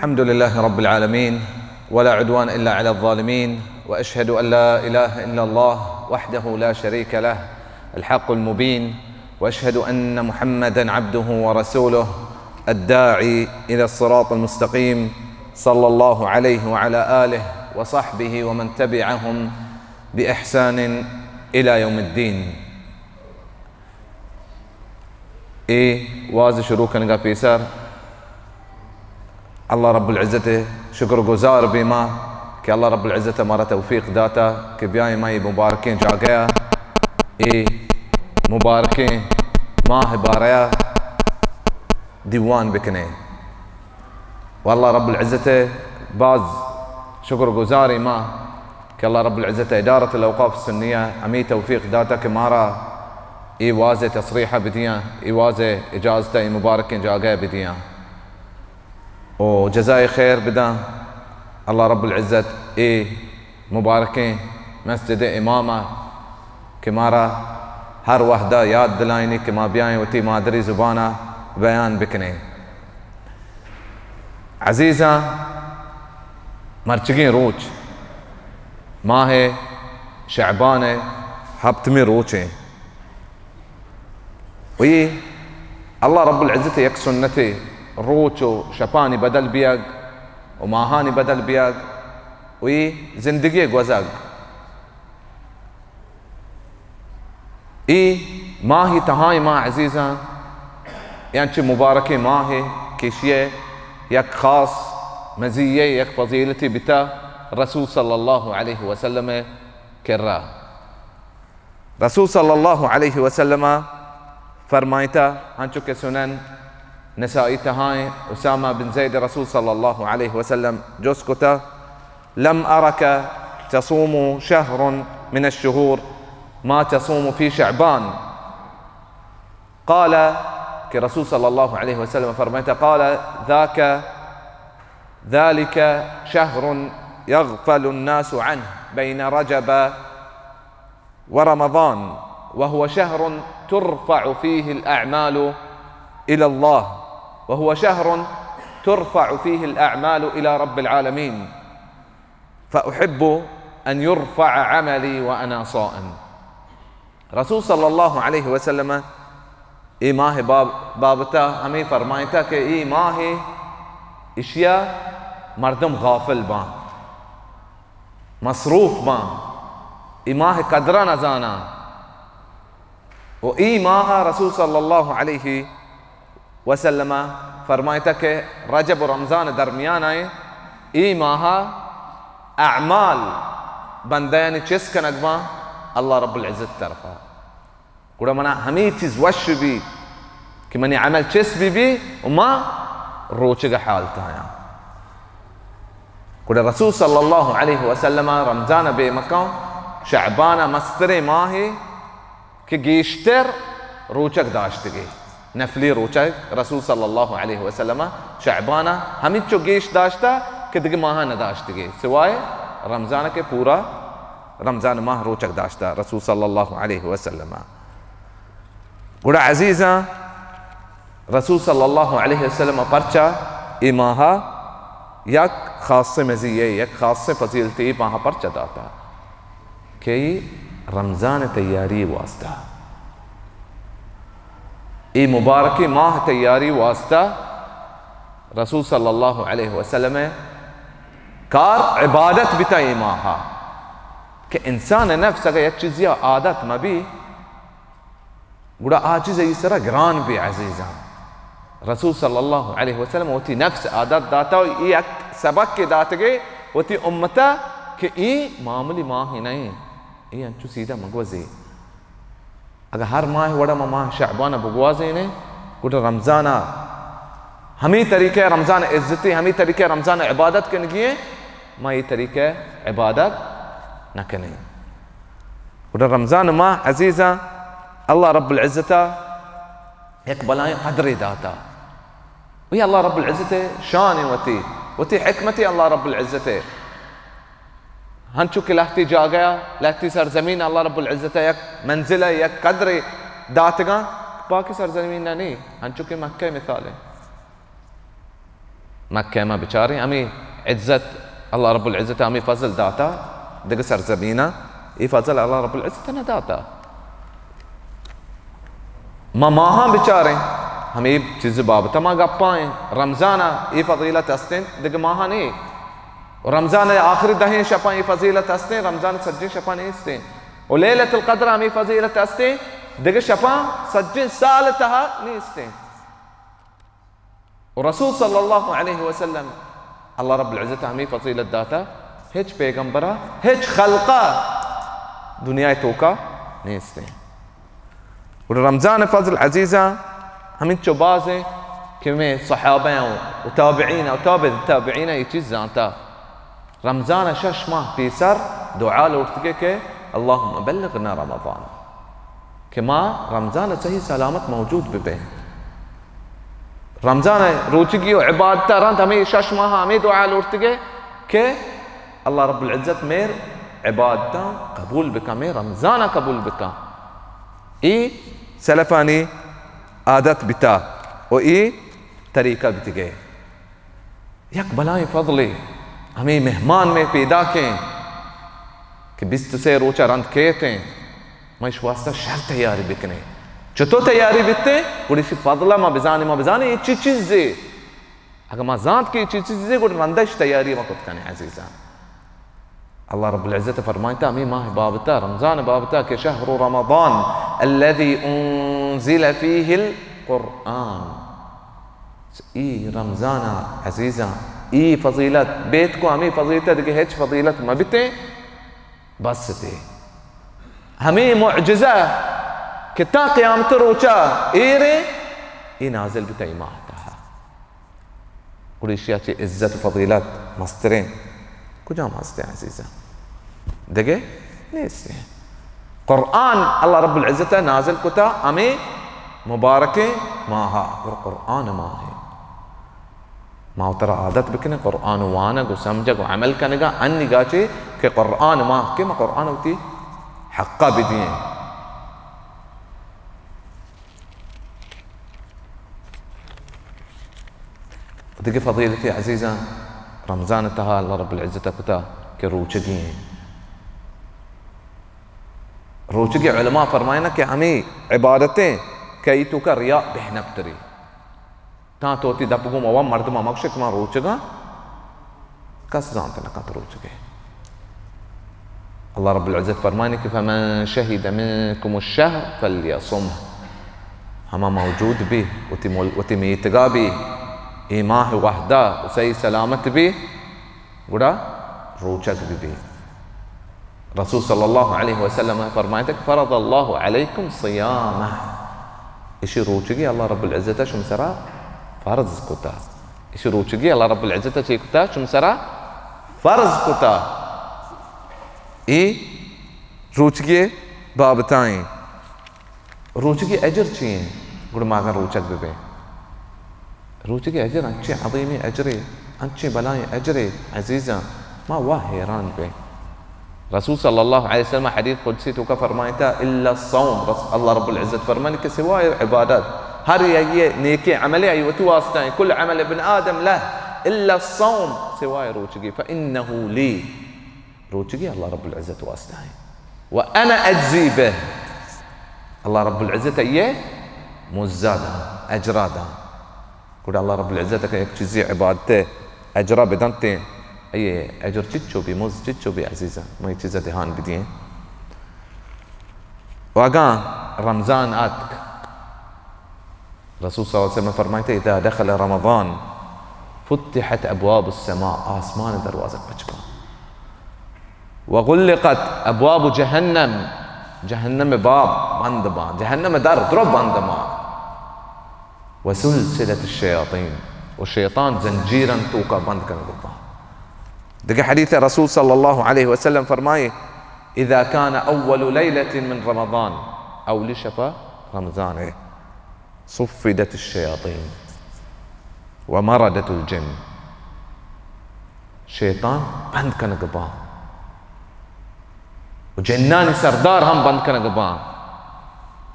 الحمد لله رب العالمين، ولا عدوان إلا على الظالمين، وأشهد أن لا إله إلا الله وحده لا شريك له الحق المبين، وأشهد أن محمدا عبده ورسوله الداعي إلى الصراط المستقيم، صلى الله عليه وعلى آله وصحبه ومن تبعهم بإحسان إلى يوم الدين. اے واز شروع کنگا پیسر اللہ رب العزت شکر گزار بیما کہ اللہ رب العزت مارا توفیق داتا کہ بیائیں ما اے مبارکیں جاگہ، اے مبارکیں ماہ بارہ دیوان بکنیں۔ و اللہ رب العزت باز شکر گزاریں ما کہ اللہ رب العزت ادارت الاوقاف السنیہ ہمیں توفیق داتا کہ مارا اے واز تصریحہ بدیاں، اے واز اجازت اے مبارکیں جاگہ بدیاں۔ و جزائے خیر بداں اللہ رب العزت اے مبارکیں مسجد امامہ کہ مارا ہر وہدہ یاد دلائنی کہ ما بیائیں وتی مادری زبانہ بیان بکنیں۔ عزیزاں، مرچگیں روچ ماہ شعبان ہپتمیں روچیں۔ و اے اللہ رب العزت یک سنتے، روچ و شپانی بدل بیگ و ماہانی بدل بیگ و اے زندگی گوزگ۔ اے ماہی تہائیں ماہ عزیزاں، اے انچیں مبارکیں ماہے کہ ایشی یک خاص مزیہ، یک فضیلتی بتا رسول صلی اللہ علیہ وسلم کرا۔ رسول صلی اللہ علیہ وسلم فرمائتا، ہنچو کہ سنن نسائی تہائیں، اسامہ بن زید رسول صلی اللہ علیہ وسلم جست کتا، لم أرك تصوم شهر من الشهور ما تصوم في شعبان۔ قال، کہ رسول صلی اللہ علیہ وسلم فرمائتا، قال، ذاك، ذلك شهر يغفل الناس عنه بين رجب ورمضان، وهو شهر ترفع فيه الأعمال إلى الله، وهو شهر ترفع فيه الأعمال إلى رب العالمين، فأحب أن يرفع عملي وأنا صائم۔ رسول صلی اللہ علیہ وسلم اے ماہ باب-، بابتا ہمیں فرمائتا کہ اے ماہ اشیا مردم غافل باں، مصروف باں، اے ماہ قدرہ نزاناں۔ و اے ماہ رسول صلی اللہ علیہ وسلم فرمائتا کہ رجب و رمضان درمیان آئیں، اے ماہ اعمال بندیانی چست کنگ باں اللہ رب العزت طرفا۔ گڑا منا ہمے چیز وش بی کہ منی عمل چست بی بی و ما روچگ حالت آیاں۔ گڑا رسول صلی اللہ علیہ وسلم رمضان بے مکان شعبان مستریں ماہے کہ گیشتر روچگ داشتگے، نفلی روچگ رسول صلی اللہ علیہ وسلم شعبان ہمینچو گیش داشتا کہ دگہ ماہ نہ داشتگے، سوائے رمضان کہ پورا رمضان ماہ روچگ داشتہ رسول صلی اللہ علیہ وسلم۔ گڑا عزیزاں، رسول صلی اللہ علیہ وسلم پرچا اے ماہ یک خاص مزیہ، یک خاص فضیلتے اے ماہ پرچا داتا کہ اے رمضان تیاری واسطہ، اے مبارکیں ماہ تیاری واسطہ رسول صلی اللہ علیہ وسلم کار عبادت بتا اے ماہا۔ کہ انسان نفس اگر یک چیزی عادت مبی، گڑا آ چیز ای سرا گران بی عزیزاں۔ رسول صلی اللہ علیہ وسلم وتی نفس عادت داتا و ای یک سبق کے داتگے وتی امتا کہ ای معمولی ماہ نہیں، ای انچو سیدھا مگوزی۔ اگاں ہر ماہ وڑا ما ماہ شعبان ء بگوازینیں، گڑا رمضان ء ہمے طریقہ رمضان عزتی، ہمے طریقہ رمضان عبادت کنگی ایں، ما اے طریقہ عبادت نہ کنیں۔ گڑا رمضان ماہ عزیزاں، اللہ رب العزت ء یک بلائیں قدرے داتا۔ وی اللہ رب العزت ء شان وتی، وتی حکمت اللہ رب العزت ء۔ ہنچو کہ لہتی جاگہ، لہتی سرزمین اللہ رب العزت ء یک منزل ء یک قدرے داتگاں، باقی سرزمین ء نہیں، ہنچو کہ مکہ مثال ہے۔ مکہ ما بچاریں، ہمیں عزت، اللہ رب العزت ہمیں فضل داتا دگہ سرزمیناں، اے فضل اللہ رب العزت نہ داتا۔ ما ماہاں بچاریں، ہمیں چیز بابت ما گپائیں، رمضان اے فضیلت ہستیں، دگہ ماہاں نہیں۔ رمضان آخری دہیں شپاں اے فضیلت ہستیں، رمضان سجیں شپاں نیستیں۔ و لیلۃ القدر ہمیں فضیلت ہستیں، دگہ شپاں سجیں سال تہا نیستیں۔ و رسول صلی اللہ علیہ وسلم، اللہ رب العزت ہمیں فضیلت داتا، ہچ پیغمبرا، ہچ خلقا دنیا توکا نیستیں۔ گڑا رمضان فضل عزیزاں، ہمینچو بازیں کہ میں صحابہ و تابعین و تابع تابعین یہ چیز زانتا۔ رمضان شش ماہ پیسر دعا لوٹتگے کہ اللہم بلغنا رمضان، کہ ما رمضان صحیح سلامت موجود ببیں۔ رمضان روچگی و عبادت رند ہمیں شش ماہ ہمیں دعا لوٹتگے کہ اللہ رب العزت میر عبادتاں قبول بکا، میر رمضان قبول بکا۔ ای سلفانی عادت بتا و ای طریقہ بتگے۔ یک بلائیں فضلے، ہمیں مہمان میں پیداکیں کہ بیست و سے روچہ رند کیتیں، ما اش واسطہ شر تیاری بکنیں۔ چطور تیاری بیتیں؟ گڑا اشی فضلہ ما بزانیں، ما بزانیں یہ چی چیزے۔ اگر ما زانت کہ یہ چی چیزے، گڑا رندش تیاری ما کت کنیں عزیزان۔ اللہ رب العزت فرمائتا ہمیں ماہ بابتا، رمضان بابتا کہ شہر رمضان الذي انزل فيه القرآن۔ ای رمضان عزیزاں، ای فضیلت بیت کو ہمیں فضیلت دگہ ہچ فضیلت مبتیں، بس تے۔ ہمیں معجزہ کہ تا قیامت روچا ایرے، ای نازل بتا ای ماہ تہا۔ گڑا ایشی ء چہ عزت و فضیلت مستریں کجام ہستیں عزیزاں؟ دگہ نیستیں۔ قرآن اللہ رب العزت ء نازل کتا ہمیں مبارکیں ماہا، گڑا قرآن ماہ ہے۔ ما و ترا عادت بکنیں قرآن وانگ و سمجھگ و عمل کنگا، انگا چہ کہ قرآن ماہ کہ ما قرآن وتی حقا بدییں۔ دگہ فضیلت عزیزاں، رمضان تہا اللہ رب العزت کتا کہ روچگی ہیں۔ روچگی علماء فرمائنا کہ ہمیں عبادتیں کہ ای توکا ریا بہنپتری۔ تاں تو وتی دپ گوں موا مردماں مگوش کہ ما روچگاں، کس زانت نہ کنت روچگے۔ اللہ رب العزت فرمانی کہ فمن شهد منكم الشهر فليصمه۔ ہما موجود بی، وتی مل-، وتی میتگا بی، اے ماہ وحدہ و صحیح سلامت بی، گڑا روچگ بہ بی۔ رسول صلی اللہ علیہ وسلم فرمائیتا کہ فرض اللہ علیکم صیامہ، اشی روچگی اللہ رب العزت شم سرا فرض کتا۔ اشی روچگی اللہ رب العزت چی کتا؟ شم سرا فرض کتا۔ ای روچگی بابتائیں۔ روچگی اجر چی انت؟ گڑا ما اگاں روچگ بہ بیں، روچگی اجر انچیں عظیمیں اجرے، انچیں بلائیں اجرے، عزیزاں، ما وا حیران بیں۔ رسول صلی اللہ علیہ وسلم حدیث قدسی توکا فرمائیتا، الا الصوم، رس-، اللہ رب العزت فرمانی کہ سوائے عبادت، ہر یہ نیکیں عملے آئی وتی واسطہ ہیں، کل عمل ابن آدم لہ الا الصوم، سوائے روچگی، فانه لی، روچگی اللہ رب العزت واسطہ ہیں۔ و انا اجزی بہ، اللہ رب العزت ایے مزا داں، اجرا داں۔ گڑا اللہ رب العزت کہ یک چیزی عبادت اجرا بدنت، ایے اجر چچو بی، مز چچو بی عزیزاں، ما یہ چیزا دھیان بدییں۔ و اگاں رمضان آتک، رسول صلی اللہ علیہ وسلم فرمائیتے، اذا دخل رمضان فتحت ابواب السماء، آسمان دروازہ پچ باں۔ وغلقت ابواب جہنم، جہنم باب بند باں، جہنم در درو بند باں۔ وسلسلت الشیاطین، و شیطان زنجیرن توکا بند کنگ باں۔ دگہ حدیث رسول صلی اللہ علیہ وسلم فرمائے، اذا كان اول لیلة من رمضان، اولی شپا رمضان ہے، صفدت الشیاطین ومردت الجن، شیطان بند کنگ باں و جنانی سردار ہم بند کنگ باں۔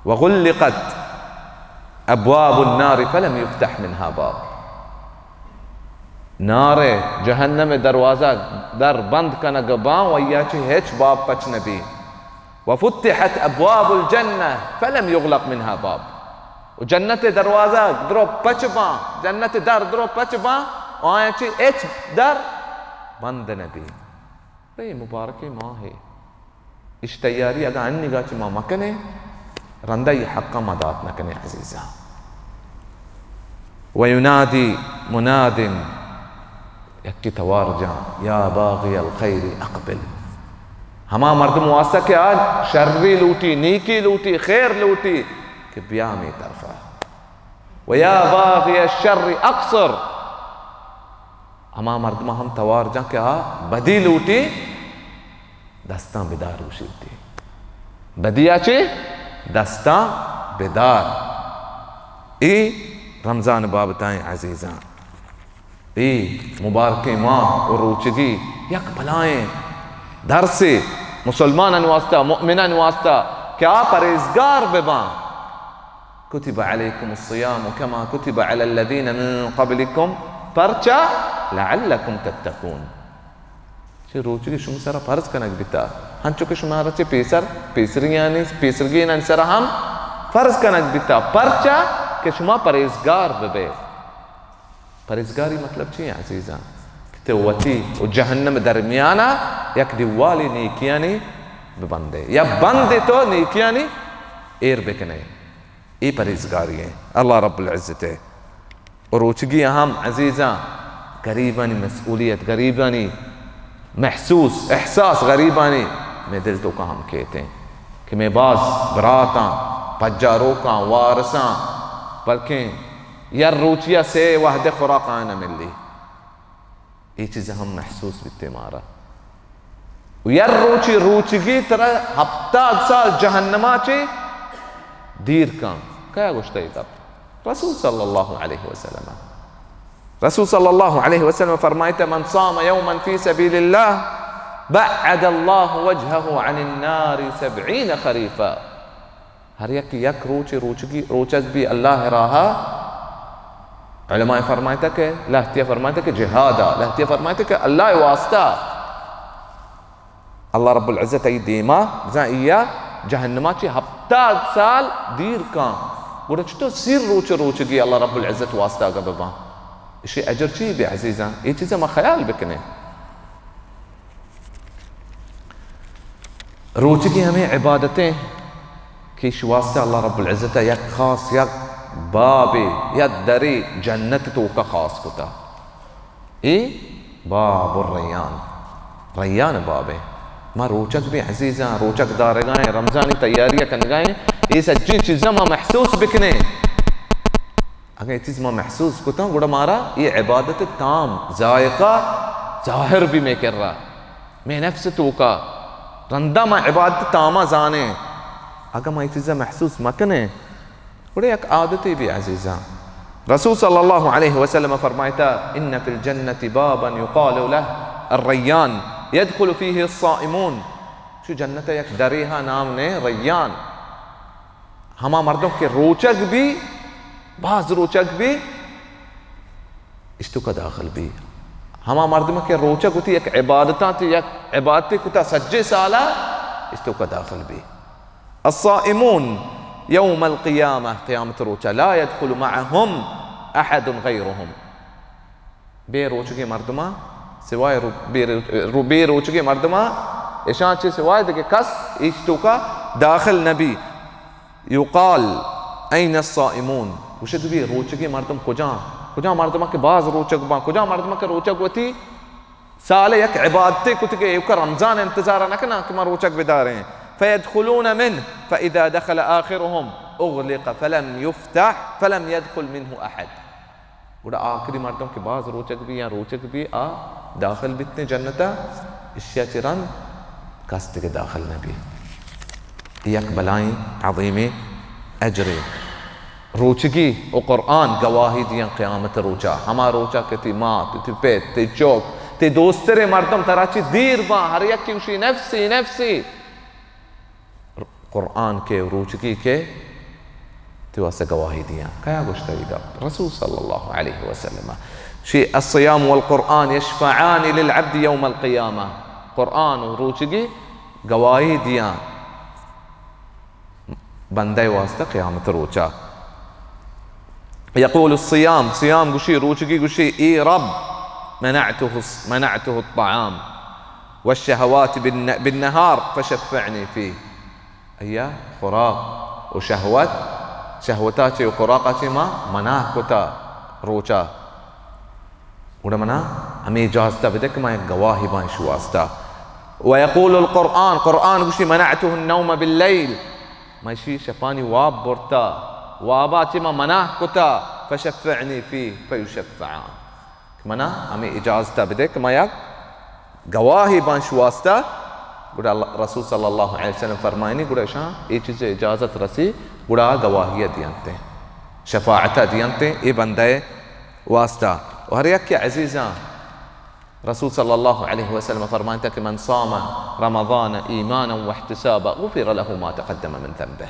وغلقت ابواب النار فلم یفتح منها باب، نار جہنم دروازہ در بند کنگ باں و یا چہ ہچ باب پچ نبی۔ وفتحت ابواب الجنة فلم يغلق منها باب۔ و جنت دروازہ درو پچ باں، جنت در درو پچ باں، و آیاں چہ ہچ در بند نبی۔ اے مبارکیں ماہے، اش تیاری اگاں انیگا چہ ما مکنیں، رندا یہ حقا ما دات نکنیں عزیزاں۔ وینادی مناد، یکی توار جان، یا باغی الخیر اقبل۔ ہما مردم واسطہ کہ آ شری لوٹی، نیکی لوٹی، خیر لوٹی، کہ بیا می طرفا۔ و یا باغی الشر اقصر۔ ہما مردم ہم توار جان کہ آ بدی لوٹی، دستاں بدار، گوشیت۔ بدیا چے؟ دستاں بدار۔ اے رمضان بابتائیں عزیزاں، اے مبارکیں ماہ و روچگی یک بلائیں درسے مسلمانان واسطہ، مؤمنان واسطہ کہ آ پرہیزگار بباں۔ کتب علیکم الصیام کما کتب علی الذین من قبلکم، پرچا؟ لعلکم تتقون۔ چہ روچگی شما سرا فرض کنگ بیتا، ہنچو کہ شما را چہ پیسر، پیسریانی، پیسرگینانی سرا ہم فرض کنگ بیتا، پرچا کہ شما پرہیزگار ببے۔ پرہیزگاری مطلب چی عزیزاں؟ کہ تو وتی و جہنم درمیانا یک دیوالی نیکیانی ببندے، یا بندے تو نیکیانی ایر بکنے۔ اے پرہیزگاری ہیں اللہ رب العزت ہے۔ و روچگی ہم عزیزاں، غریبانی مسئولیت، غریبانی محسوس، احساس غریبانی میں دل توکا ہم کیت ہیں کہ میں باز براتاں، پجاروکاں، وارساں، بلکیں یر روچیا سے وہد خوراک آیاں نہ ملی۔ اے چیز ہم محسوس بیتے مارا۔ و یر روچی روچگی ترا ہپتاد سال جہنما چے دیر کن۔ کیا گوشتہ اے گپ؟ رسول صلی اللہ علیہ وسلم۔ رسول صلی اللہ علیہ وسلم فرمائیتا، من صام یوما فی سبیل اللہ بعد اللہ وجهه عن النار سبعین خریفا۔ ہر یک یک روچے روچگی، روچگ بی اللہ راہا، علماء فرمائیتا کہ لہتیا فرمائیتا کہ جہادا، لہتیا فرمائیتا کہ اللہ واسطہ۔ اللہ رب العزت ای دیما بزاں ایا جہنما چی ہپتاد سال دیر کان۔ گڑا چطور سیر روچ روچگی اللہ رب العزت واسطہ اگا ببان؟ اشی اجر چی بی عزیزاں؟ اے چیزا ما خیال بکنیں۔ روچگی ہمیں عبادتیں کہ ایشی واسطہ اللہ رب العزت یک خاص، یک بابے، یک درے جنت توکا خاص کتا۔ اے باب الریان، ریان بابے۔ ما روچگ بی عزیزاں، روچگ دارگائیں، رمضانی تیاری کنگائیں، اے سجیں چیزاں ما محسوس بکنیں۔ اگاں اے چیز ما محسوس کتاں، گڑا مارا اے عبادت تام، ذائقہ ظاہر بی مے کرا، مے نفس توکا۔ رندا ما عبادت تاما زانیں۔ اگاں ما اے چیزا محسوس مکنیں، گڑا یک عادتے بی عزیزاں۔ رسول صلی اللہ علیہ وسلم فرمائیتا، ان فی الجنت بابا یقال له الریان یدخل فیہ الصائمون۔ چو جنت یک درے ہا نام نے ریان۔ ہما مردم کہ روچگ بی، باز روچگ بی، اشتوکا داخل بی۔ ہما مردم کہ روچگ وتی یک عبادتاں تی یک عبادتے کتا سجے سالا، اشتوکا داخل بی۔ الصائمون یوم القیامہ، قیامت روچا، لا یدخل معهم احد غیرهم۔ بے روچگیں مردماں سوائے رو-، بے رو-، رو-، بے روچگیں مردماں اشاں چہ سوائے دگہ کس ایش توکا داخل نبی۔ یقال، این الصائمون؟ گوشگ بی روچگیں مردم کجاں؟ کجاں مردماں کہ باز روچگ باں؟ کجاں مردماں کہ روچگ وتی سال یک عبادتے کتگے، ایوکا رمضان انتظار نہ کناں کہ ما روچگ بداریں۔ فیدخلون منه، فاذا دخل آخرهم اغلق فلم یفتح، فلم یدخل منه احد۔ گڑا آخری مردم کہ باز روچگ بی یا روچگ بی، آ داخل بیتیں جنتا، اشیا چہ رند کس دگہ داخل نہ بی۔ یک بلائیں عظیمیں اجرے۔ روچگی و قرآن گواہی دیاں قیامت روچا، ہما روچا کہ تی مات، تی پت، تی چوک، تی دوستریں مردم ترا چی دیر باں، ہر یکی گوشی نفسی، نفسی۔ قرآن کہ روچگی کہ تی واسطہ گواہی دیاں۔ کیا گوشتہ ای گپ؟ رسول صلی اللہ علیہ وسلم۔ شی الصیام والقرآن یشفعان للعبد یوم القیامة۔ قرآن و روچگی گواہی دیاں بندہ واسطہ قیامت روچا۔ یقول الصیام، صیام گوشی، روچگی گوشی، ای رب، منعته، منعته الطعام والشهوات بالن-، بالنهار فشفعنی فیه۔ ایا خوراک و شہوت، شہوتا چے و خوراکا چے ما منع کتا روچا۔ گڑا منا ہمے اجازتا بدے کہ ما یک گواہی باں اشی واسطہ۔ و یقول القرآن، قرآن گوشی، منعته النوم باللیل، ما اشی شپانی واب برتا، وابا چے ما منع کتا، فشفعنی فیه فیشفعان۔ کہ منا ہمے اجازتا بدے کہ ما یک گواہی باں اشی واسطہ۔ گڑا اللہ، رسول صلی اللہ علیہ وسلم فرمائنی، گڑا اشاں اے چیز اجازت رسی، گڑا گواہی دینتے، شفاعت دینتے اے بندہ واسطہ۔ و ہر یک کے عزیزاں، رسول صلی اللہ علیہ وسلم فرمائنتا کہ من صام رمضان ایمانا واحتسابا غفر له ما تقدم من ذنبه۔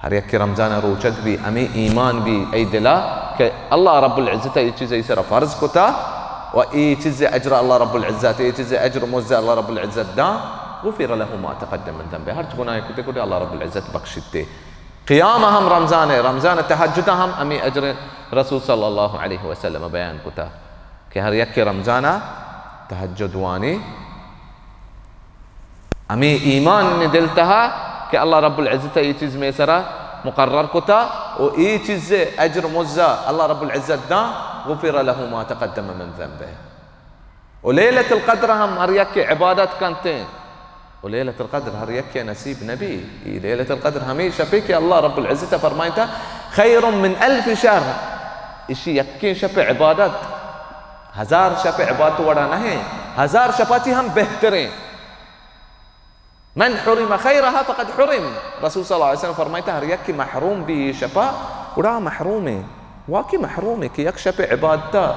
ہر یکے رمضان ء روچگ بی، ہمے ایمان بی ای دلا کہ اللہ رب العزت ء اے چیز ای سرا فرض کتا و اے چیز ء اجر اللہ رب العزت، اے چیز ء اجر و مزد اللہ رب العزت داں، غفر له ما تقدم من ذنبه، ہرچ گناہ کتے کتے اللہ رب العزت بخشیتے۔ قیام ہم رمضان ء، رمضان ء تہجد ہم ہمے اجر رسول صلی اللہ علیہ وسلم بیان کتا کہ ہر یکے رمضان ء تہجد وانی، ہمے ایمان نے دل تہا کہ اللہ رب العزت ء اے چیز مے سرا مقرر کتا و اے چیز ء اجر مزا اللہ رب العزت داں، غفر له ما تقدم من ذنبه۔ و لیلۃ القدر ہم ہر یک عبادت کنتے، و لیلۃ القدر ہر یک نصیب نبی۔ ای لیلۃ القدر ہمے شپے کہ اللہ رب العزت فرمائتا، خیر من الف شهر، اشی یکیں شپ عبادت، ہزار شپ عبادت وڑا نہیں، ہزار شپا چی ہم بہتریں۔ من حرم خیرها فقد حرم۔ رسول صلی اللہ علیہ وسلم فرمائتا، ہر یک کہ محروم بی اے شپا، گڑا محروم ہے۔ واقعی محروم ہے کہ یک شپ عبادتا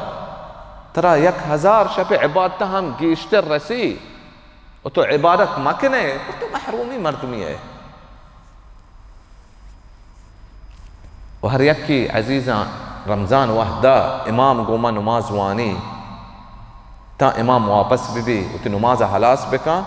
ترا یک ہزار شپ عبادتا ہم گیشتر رسی و تو عبادت مکنے، تو محرومی مردمی ہے۔ و ہر یکے عزیزاں رمضان وہدا امام گوما نماز وانی، تاں امام واپس بہ بی، وتی نماز ء ہلاس بکاں،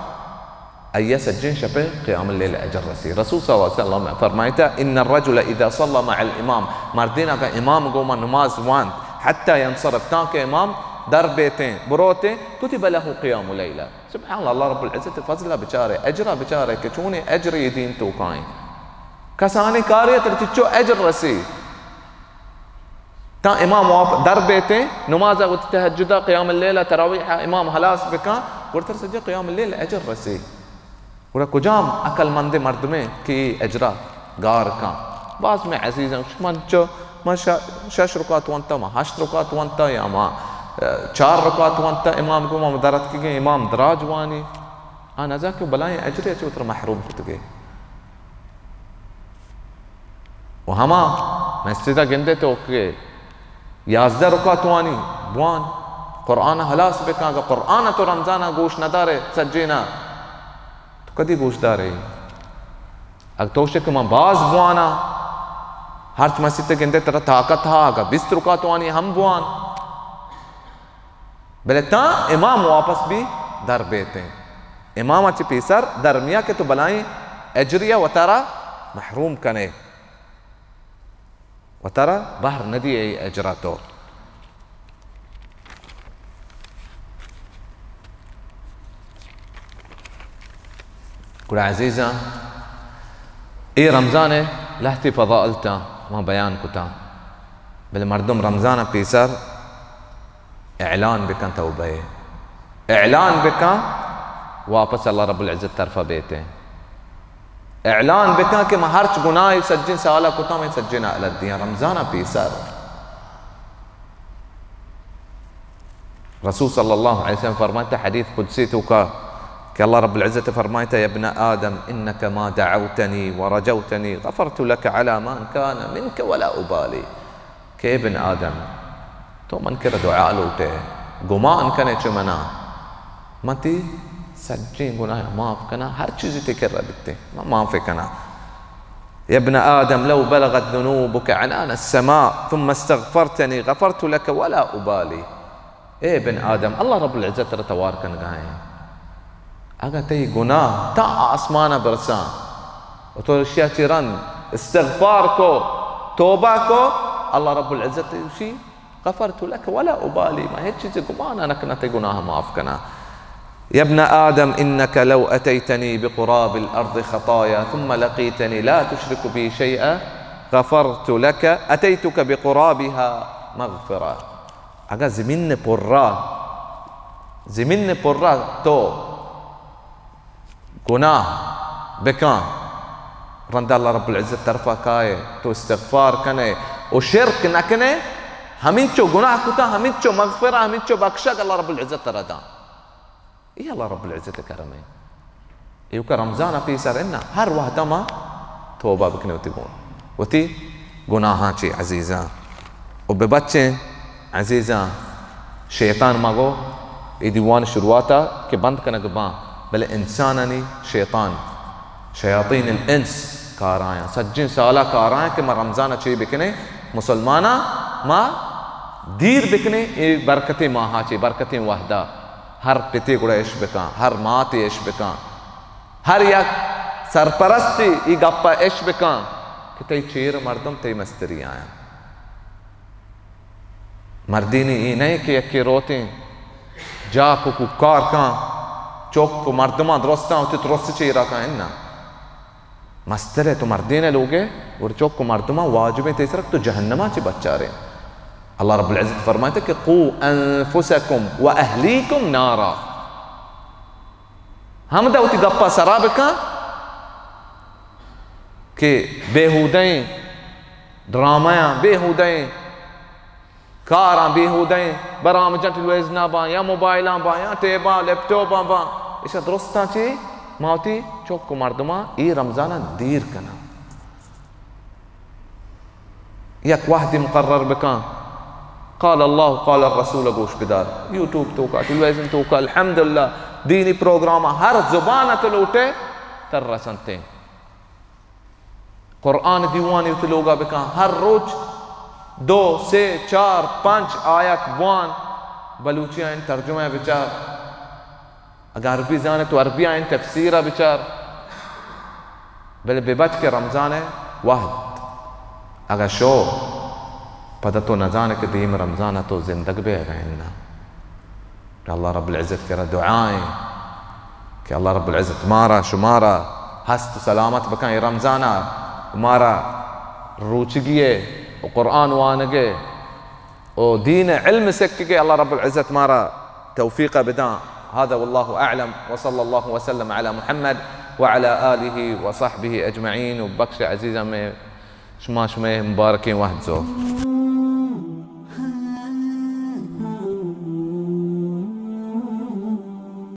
آئی ء سجیں شپ ء قیام اللیل ء اجر رسی۔ رسول صلی اللہ علیہ وسلم ء فرمائیتا، ان الرجل اذا صلى مع الامام، مردین اگاں امام گوما نماز وانت، حتی ینصرف، تاں کہ امام در بیتیں، بروتیں، کتب له قیام لیلہ۔ سبحان اللہ، اللہ رب العزت ء فضل ء بچارے، اجر ء بچارے کہ چونیں اجرے دین توکائیں۔ کسانیں کارے ء ترا چچو اجر رسی۔ تاں امام واپ-، در بیتیں، نماز ء وتی تہجد ء قیام اللیل ء تراویح ء امام ہلاس بکاں، گڑا ترا سجہ قیام اللیل اجر رسی۔ گڑا کجام عقل مندیں مردمے کہ اے اجرا گار کاں؟ باز مئے عزیزاں، من چو، من ش-، شش رکعت ونتا، من ہشت رکعت ونتا، یا من، ء، چار رکعت ونتا، امام گوں من درتکگیں، امام دراج وانی۔ آ نزا کہ بلائیں اجرے چہ وترا محروم کتگے۔ و ہما مسجد ء گندے تو کہ یازدہ رکعت وانی، بوان، قرآن ء ہلاس بکن۔ اگہ قرآن ء تو رمضان ء گوش ندارے سجین ء، تو کدی گوش دارے؟ اگہ تو شے کہ من باز بواناں، ہرچ مسیت ء گندے ترا طاقت ہا، اگہ بیست رکعت وانی ہم بوان۔ بلے تاں امام واپس بی در بیتیں۔ امام ء چہ پیسر در میا کہ تو بلائیں اجری ء وتارا محروم کنے۔ وتارا بہر ندی اے اجرا تو۔ گڑا عزیزاں، اے رمضان ء لہتے فضائل تاں ما بیان کتاں، بلے مردم رمضان ء پیسر اعلان بکن توبہ ء، اعلان بکن واپس اللہ رب العزت طرفا بیتیں۔ اعلان بکن کہ من ہرچ گناہے سجیں سالا کتاں، من سجیں نہ الدیاں رمضان ء پیسر۔ رسول صلی اللہ علیہ وسلم فرمائتا حدیث قدسی توکا کہ اللہ رب العزت فرمائتا، يا ابن آدم إنك ما دعوتني ورجوتني غفرت لك على ما كان منك ولا أبالي۔ کہ اے بن آدم، تو من کرا دعا لوٹے، گمان کنے چہ منا، من تی سجیں گناہ معاف کنا، ہر چیزی تی کرا بیتے، من معاف کنا۔ يا ابن آدم لو بلغت ذنوبك عنان السماء ثم استغفرتني غفرت لك ولا أبالي. اے بن آدم، اللہ رب العزت ترا توار کنگا ہیں۔ اگاں تئی گناہ تا آسمان برساں و تو اشیا چی رند استغفار کو، توبہ کو، اللہ رب العزت اشی غفرت لك ولا أبالي، ما ہچ چیز گمان نہ کنا، تئی گناہ معاف کنا۔ يا ابن آدم إنك لو أتيتني بقراب الأرض خطايا ثم لقيتني لا تشرك بي شيئا غفرت لك، أتيتك بقرابها مغفرة. اگاں زمین پرا، زمین پرا تو گناہ بکاں، رند اللہ رب العزت طرفا کائے، تو استغفار کنے و شرک نہ کنے، ہمینچو گناہ کتا، ہمینچو مغفرہ، ہمینچو بخشگ اللہ رب العزت ترا داں۔ اے اللہ رب العزت کرم ہے۔ ایوکا رمضان پیسر انا ہر وحدہ ما توبہ بکنے وتی گون، وتی گناہاں چی عزیزاں۔ و ببچیں عزیزاں، شیطان ما گو اے دیوان شروعاتا کہ بند کنگ باں، بلے انسانانی شیطان، شیاطین الانس کارایاں، سجیں سالا کارایاں کہ ما رمضان چی بکنے، مسلماناں ما دیر بکنے اے برکتیں ماہا چی، برکتیں وحدہ۔ ہر پتے گڑا اش بکاں، ہر ماتے اش بکاں، ہر یک سرپرستے اے گپا اش بکاں کہ تئی چیر مردم تئی مستری آیاں۔ مردینی اے نئے کہ یکے روتیں جاک و کوکار کاں، چک و مردماں درستاں وتی درست چیرا کاں، اناں۔ مستر ہے تو مردین ہے لوگے، گڑا چک و مردماں واجبیں تئی سرک تو جہنما چی بچارے۔ اللہ رب العزت فرمائیتا کہ قوا انفسکم و اہلیکم نارا۔ ہمدا وتی گپا سرا بکن کہ بیہودہیں ڈرامہاں، بیہودہیں کاراں، بیہودہیں برامجاں، ٹیلیویژناں باں یا موبائلاں باں یا ٹیباں، لیپ ٹاپاں باں، اشاں درستاں چی ما وتی چک و مردماں اے رمضاناں دیر کناں۔ یک وحدی مقرر بکن، قال اللہ قال الرسول گوش بدار، یوٹیوب توکا، ٹیلیویژن توکا، الحمدللہ، دینی پروگرام ہر زبان تو لوٹے تر رسنتیں۔ قرآن دیوانی وتی لوگا بکن، ہر روچ دو، سے، چار، پنچ آیت بوان، بلوچی آئین ترجمہ بچار۔ اگاں عربی زانے تو عربی آئین تفسیر ء بچار، بلے بہ بچ کہ رمضان ء وہد اگاں شو، پدا تو نزانے کہ دیم رمضان ء تو زندگ بے اگاں اناں۔ اللہ رب العزت کرا دعائیں کہ اللہ رب العزت مارا شمارا ہست سلامت بکن اے رمضان ء، مارا روچگی ء و قرآن وانگ ء و دین علم سکگے اللہ رب العزت مارا توفیق بداں۔ هذا والله أعلم وصلى الله وسلم على محمد وعلى آله وصحبه أجمعين۔ و بخش عزیزاں، میں شما شمئے مبارکیں وہد زو۔